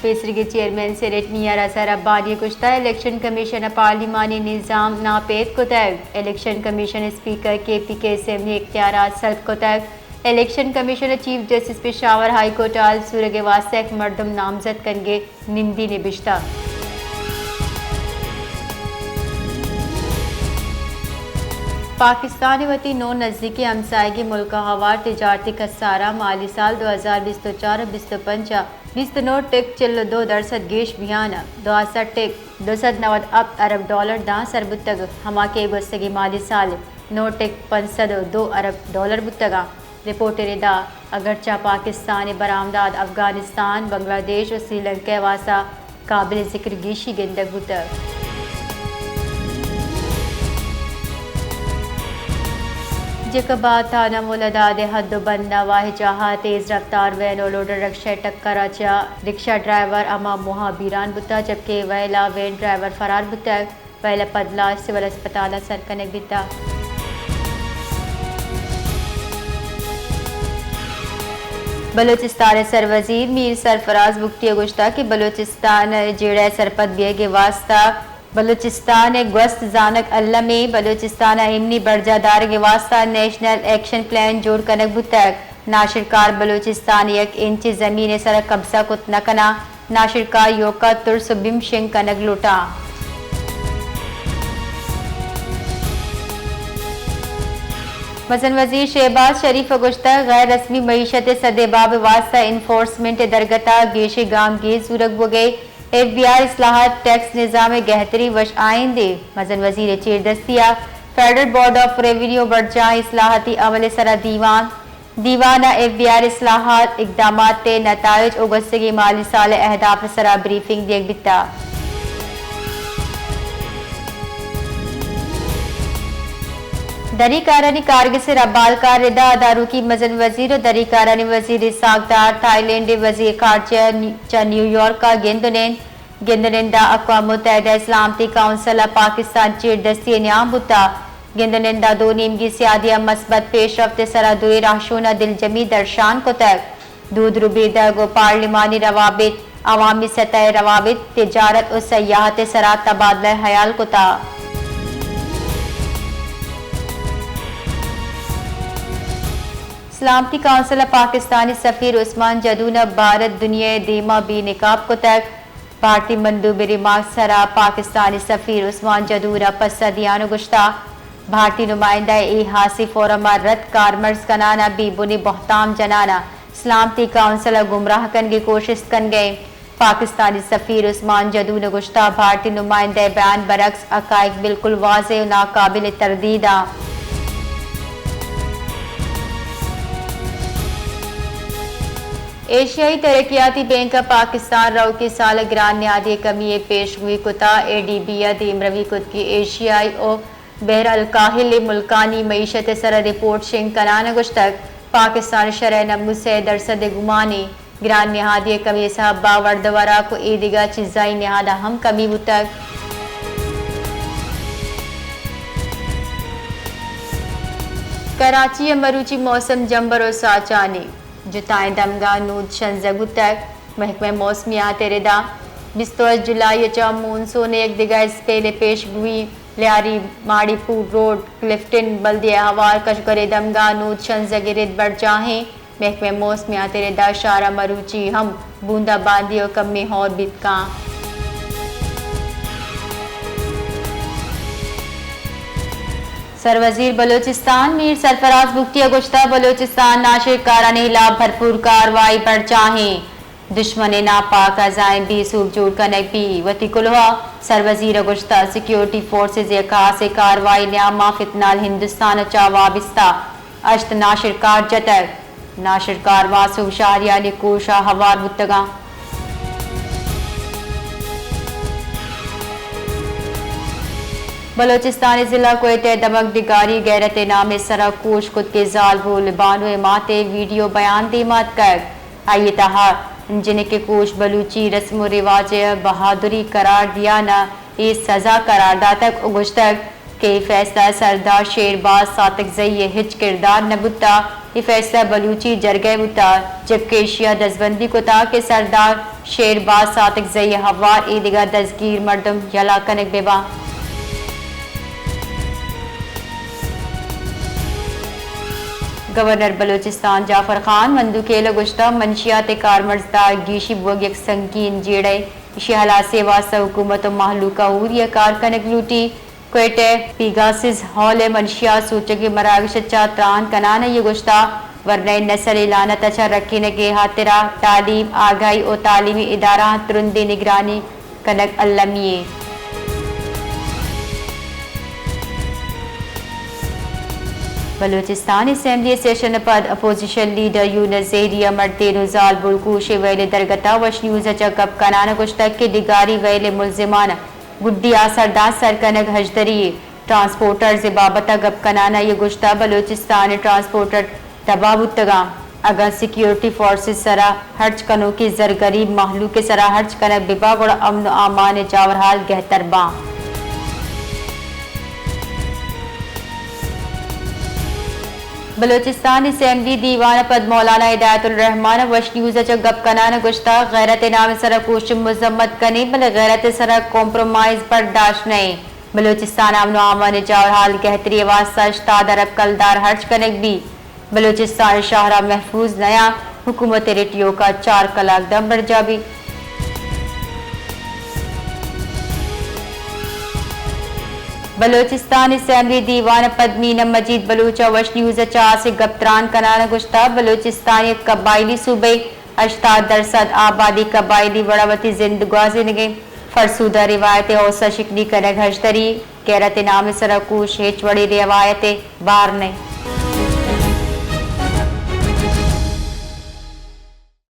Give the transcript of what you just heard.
پیسریگیں chairman senate میاں رضا ربانی ءَ گوشتگ، الیکشن کمیشن ءَ پارلیمانی نظام ناپید کتگ، الیکشن کمیشن ءِ اسپیکر کے پی کے اسمبلی اختیارات سلب کتگ، الیکشن کمیشن ءَ chief justice Peshawar high court ءَ ہال زورگ ءِ واستہ یک مردم نامزد کنگ ءِ نمدی نبشتہ۔ پاکستان ءَ وتی نو نزیکیں ہمساہگی ملک ءَ ہوار تجارتی کسار ءَ مالی سال دو ہزار بیست ءُ چار ءُ بیست ءُ پنچ ءَ بیست ءُ نو ٹک چل ءُ دو درسد گیش بیان ءَ دو سد ٹک دو سد نود ہپت ارب ڈالر داں سر بوتگ، ہما کہ گوستگیں مالی سال ءَ نو ٹک پنچ سد ءُ دو ارب ڈالر بوتگ اَنت۔ رپورٹ ءَ ردا، اگرچہ پاکستان ءِ برآمدات افغانستان، بنگلہ دیش ءُ سری لنکا ءِ واستہ قابل ذکر گیشی گندگ بوتگ۔ جیکب آباد تھانہ مولاداد ءِ حد ءُ بند ءَ واھجاہ ءَ تیز رفتار وین ءُ لوڈر رکشہ ءِ ٹکر ءَ چہ رکشہ ڈرائیور ہما موہ ءَ بیران بوتگ، جبکہ ویل ءَ وین ڈرائیور فرار بوتگ۔ ویل ءَ پد لاش سول اسپتال ءَ سر کنگ بیتگ۔ بلوچستان ءِ سروزیر میر سرفراز بگٹی ءَ گوشتگ کہ بلوچستان ءِ جیڑہ ءِ سرپد بیگ ءِ واستہ بلوچستان ءِ گوست زانگ الم ایں، بلوچستان ءَ ایمنی برجاہ دارگ ءِ واستہ نیشنل ایکشن پلان جوڑ کنگ بوتگ، ناشرکار بلوچستان ءِ یک انچے زمین ءِ سر ءَ قبضہ کت نہ کناں۔ ناشرکار ایوک ءَ ترس ءُ بیم شنگ کنگ لوٹاں۔ مزن وزیر شہباز شریف ءَ گوشتگ، غیر رسمی معیشت ءِ سد ءِ باب ءِ واستہ انفورسمنٹ ءِ درگت ءَ گیشیں گامگیج زورگ بوگ ءَ، ایف بی آر اصلاحات ٹیکس نظام ءِ گہتری وش آئندے۔ مزن وزیر ءِ چیردستی ءَ فیڈرل بورڈ آف ریونیو برجاہیں اصلاحاتی عمل ءِ سرا دیوان دیوان ءَ ایف بی آر اصلاحات، اقدامات ءِ نتائج ءُ گوستگیں مالی سال ءِ اہداف ءِ سرا بریفنگ دیگ بیتگ۔ دری کارانی کارگس ءِ ربالکار ردا داروکی مزن وزیر ءُ دری کارانی وزیر اسحاق ڈار، تھائی لینڈ ءِ وزیر خارجہ نی-، چہ نیویارک ءَ گند ءُ نند۔ گند ءُ نند ءَ اقوام متحدہ ءِ سلامتی کونسل ءَ پاکستان چیردستی ءِ نیام بوتگ۔ گند ءُ نند ءَ دو نیمگی سیادی ءِ مثبت پیش رفت ءِ سرا دوئیں رہشون ءَ دلجمی درشان کتگ۔ دود ربیدگ ءُ پارلیمانی روابط، عوامی سطح ءِ روابط، تجارت ءُ سیاحت ءِ سرا تبادلہ حیال کتگ۔ سلامتی کونسل ءَ پاکستانی سفیر عثمان جدون ءَ بھارت دنیا ءِ دیما بے نقاب کتگ۔ بھارتی مندوب ءِ ریمارکس ءِ سرا پاکستانی سفیر عثمان جدون ءَ پسہ دیان ءُ گوشتگ، بھارتی نمائندہ ءِ اے ہاسیں فورم ءَ رد کارمرز کنان ءَ بے بنیں بہتام جنان ءَ سلامتی کونسل ءَ گمراہ کنگ ءِ کوشست کنگ ءَ انت۔ پاکستانی سفیر عثمان جدون ءَ گوشتگ، بھارتی نمائندہ ءِ بیان برعکس حقائق بالکل واضح ءُ ناقابل تردید انت۔ ایشیائی ترقیاتی بینک ءَ پاکستان ءَ روکی سال ءَ گران نہادی ءِ کمی ءِ پیش گوئی کتگ۔ اے ڈی بی ءَ دیمروی کت کہ ایشیائی ءُ بحر الکاہل ءِ ملکانی معیشت ءِ سر ءَ رپورٹ شنگ کنان ءَ گوشتگ، پاکستان ءِ شرح نمو سے درسد ءِ گمان ایں۔ گران نہادی ءِ کمی ءِ سبب ءَ ورد ءُ وراک ءُ اے دگہ چیزانی نہاد ءَ ہم کمی بوتگ۔ کراچی ءَ مروچی موسم جمبر ءُ ساچانی، جتائیں دمگاں نود شنزگ بوتگ۔ محکمہ موسمیات ءِ ردا بیست ءُ ہشت جولائی ءَ چہ مون سون ءِ یک دگہ اسپیل ءِ پیش گوئی۔ لیاری ماڑی پور روڈ، کلفٹن بلدیہ ءِ ہوار کشگرے دمگاں نود شنزگ ءِ رد برجاہ ایں۔ محکمہ موسمیات ءِ ردا شہر ءَ مروچی ہم بوندا باندی ءُ کمیں ہور بیت کاں۔ سروزیر بلوچستان میر سرفراز بگٹی ءَ گوشتگ، بلوچستان ناشرکارانی ہلاپ بھرپور کاروائی برجاہ ایں۔ دشمن ءِ ناپاک اعضائیں بے سوب جوڑ کنگ بیت۔ وتی کلوہ ءَ سروزیر ءَ گوشتگ، سیکورٹی فورسز ءِ یک ہاسیں کاروائی ءِ نیام ءَ فتنال ہندوستان ءَ چہ وابستہ ہشت ناشرکار جتگ۔ ناشرکار واسوب شہریانی کوش ءَ ہوار بوتگ انت۔ بلوچستان ءِ ضلع کوئٹہ ءَ دمگ ڈگاری غیرت ءِ نام ءِ سرا کوش کت کہ زالبول بانو ءِ مات ءِ ویڈیو بیان دیما اتکگ۔ آئی ءِ تہا جنک ءِ کوش بلوچی رسم ءُ رواج ءَ بہادری قرار دیان ءَ اے سزا قرار داتگ ءُ گوشتگ، کہ اے فیصلہ سردار شیر باز ساتکزئی ء ہچ کردار نہ بوتا۔ اے فیصلہ بلوچی جرگہ ء بوتا، جبکہ ایشی ء دزبندی کتا کہ سردار شیر باز ساتکزئی ء ہوار اے دگہ دزگیر مردم یلا کنگ بہ باں۔ گورنر بلوچستان جعفر خان مندوخیل ء گوشتہ، منشیات ء کارمرزدار گیشی بوگ یک سنگین جیڑہ ء، ایشی ء ہلاسی ء واستہ حکومت ء مہلوک ء ہوری ء کار کنگ لوٹی۔ کوئٹہ ء پیگاسس ہال ء منشیات سوچگی مراگش ء چہ تران کنان ء یہ گوشتہ، ورنائیں نسل ء لعنت ء چہ رکینگ ء ہاترا تعلیم، آگاہی ء تعلیمی ادارہاں ترندیں نگرانی کنگ المی ایں۔ بلوچستان اسمبلی سیشن ء پد اپوزیشن لیڈر یونس زہری ء مردین و زالبول کوش ء ویل ء درگت ء وش نیوز ء چہ گپ کنان ء گوشتگ کہ ڈگاری ویل ء ملزمان ء گڈی آسردان سر کنگ ہژدری یے۔ ٹرانسپورٹرز ء بابت ء گپ کنان ء یہ گوشتہ، بلوچستان ء ٹرانسپورٹر تباہ بوتگاں۔ اگاں سیکیورٹی فورسز سرا ہرچ کنوکیں زر گریب مہلوک ء سرا ہرچ کنگ بہ باں، گڑا امن و امان ء جاورحال گہتر باں۔ بلوچستان اسمبلی دیوان ء پد مولانا ہدایت الرحمان ء وش نیوز ء چہ گپ کنان ء گوشتہ، غیرت ء نام ء سرا کوشش مذمت کنیں، بلے غیرت ء سرا کمپرومائز برداشت نہ انت۔ بلوچستان ء امن و امان ء جاورحال گہتری ء واستہ ہشتاد ارب کلدار ہرچ کنگ بیت۔ بلوچستان ء شاہراہ محفوظ نیاں، حکومت ء ریٹیوک ء چار کلاک دم برجاہ بیت۔ بلوچستان اسمبلی دیوان ء پد مینہ مجید بلوچ ء وش نیوز ء چہ آس ء گپ تران کنان ء گوشتہ، بلوچستان یک قبائلی صوبہ، ہشتاد درسد آبادی قبائلی وڑا وتی زند گوازینگ ء فرسودہ روایت ء حوصلہ شکنی کنگ ہژدری، غیرت ء نام ء سرا کوش ہچ وڑیں روایت ء بار نہ انت۔